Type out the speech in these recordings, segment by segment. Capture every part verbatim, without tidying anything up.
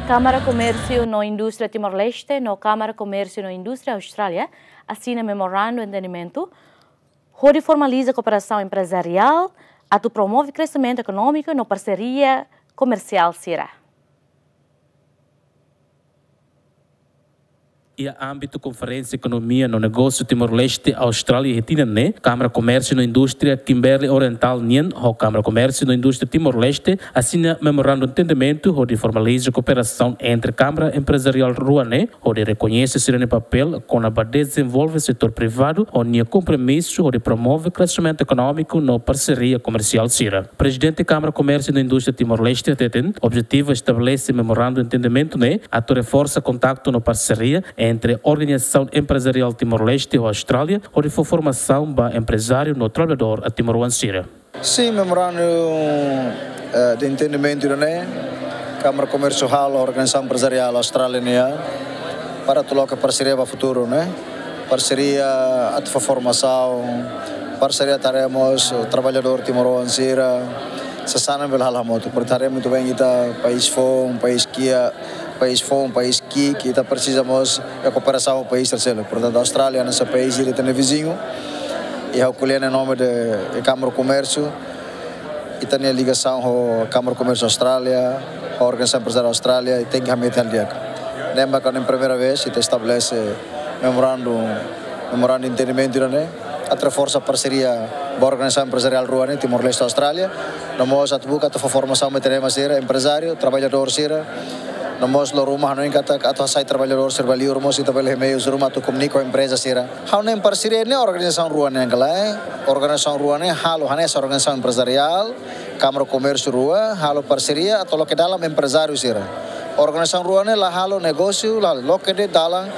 Kámara Komérsiu no Indústria Timor-Leste no Kámara Komérsiu no Indústria Austrália asina memorandu entendimentu hodi formaliza kooperasaun emprezariál atu promove kreximentu ekonómiku no parseria komersiál sira. Iha ámbitu Konferénsia Ekonomia no Negósiu Timor-Leste Austrália iha tinan ne'e, Kámara Komérsiu no Indústria Kimberley Oriental nian ho Kámara Komérsiu no Indústria Timor-Leste asina memorandu entendimentu hodi formaliza kooperasaun entre kámara emprezariál rua ne'e, hodi rekoñese sira-nia papél kona-ba dezenvolve setór privadu ho nia kompromisu hodi promove kreximentu ekonómiku no parseria komersiál sira. Prezidente Kámara Komérsiu no Indústria Timor-Leste hateten, objetivu estabelese memorandu entendimentu ne'e atu reforsa kontaktu no parseria entre organizasaun emprezariál Timor-Leste ho Austrália, hodi fó formasaun ba emprezáriu no traballadór timoroan sira. Sin, memorandu, eh, de entendimentu ida-ne'e Kámara Komérsiu halo ho organizasaun emprezariál Austrália nian para atu loke parseria ba futuru, ne'e? Parseria atu fó formasaun, parseria atu haree mós traballadór timoroan sira, sasán ne'e bele halo hamutuk. Portantu, haree muito bem, ita país foun, país ki'ik, país foun, país ki'ik, ita presiza mós iha kooperasaun ho país terseiru. Portantu, Austrália hanesan país ida ita-nia viziñu, i ha'u ko'alia em nome de Kámara Komérsiu, ita-nia ligasaun ho Kámara Komérsiu Austrália, ho Organizasaun Emprezariál Austrália, i tenke hametin hela di'ak. Ne'e mak ne'e primeira vez ita estabelese memorandu, memorandu entendimentu ida-ne'e, atu reforsa parseria ba organizasaun emprezariál rua ne'e, Timor-Leste, Austrália. No mós atu buka atu fó formasaun ba ita-nia ema sira, emprezáriu, traballadór sira. No mós loron ruma hanoin katak atu hasai traballadór sira ba liur mós ita bele iha meius ruma atu komunika ho empreza sira. Ha'u hanoin parseria ne'e organizasaun rua ne'e ka lae, organizasaun rua ne'e halo hanesan organizasaun emprezariál, Kámara Komérsiu rua, halo parseria atu loke dalan emprezáriu sira. Organizasaun rua ne'e la halo negósiu, la loke de'it dalan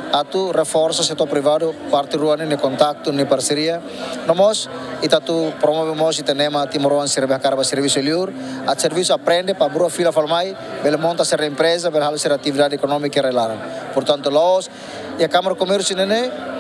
atu reforsa setór privadu, parte rua ne'e nia kontaktu, nia parseria. No mós, ita atu promove mós ita-nia ema timoroan sira be hakarak ba servisu liur, atu servisu aprende, para bele fila fali mai, bele monta sira-nia empreza, bele halo sira-nia atividade ekonómika iha rai-laran. Portantu, la'ós iha Kámara Komérsiu ne'e,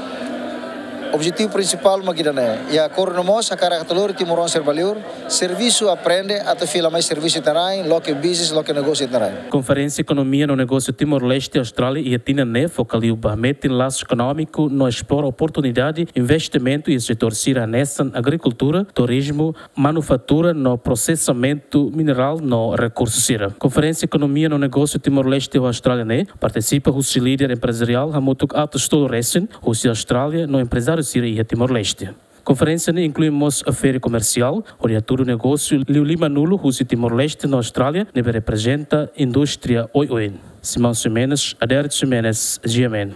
objetivu prinsipál mak ida-ne'e. Iha akordu no mós hakarak atu lori timoroan sira ba liur, servisu aprende atu fila mai servisu iha rai-laran, loke business, loke negósiu iha rai-laran. Konferénsia Ekonomia no Negósiu Timor-Leste Austrália iha tinan ne'e foka liu ba hametin lasu ekonómiku no esplora oportunidade investimentu iha setór sira hanesan agrikultura, turizmu, manufatura no prosesamentu minerál no rekursu sira. Konferénsia Ekonomia no Negósiu Timor-Leste ho Austrália ne'e partisipa husi líder emprezariál hamutuk atus tolu resin, husi Austrália no emprezáriu sira iha Timor-Leste. Konferénsia ne'e inklui mós feira komersiál, hodi hatudu negósiu liu limanulu husi Timor-Leste no Austrália, ne'ebé reprezenta indústria oioin. Simão Ximenes, Adérito Ximenes, G M N.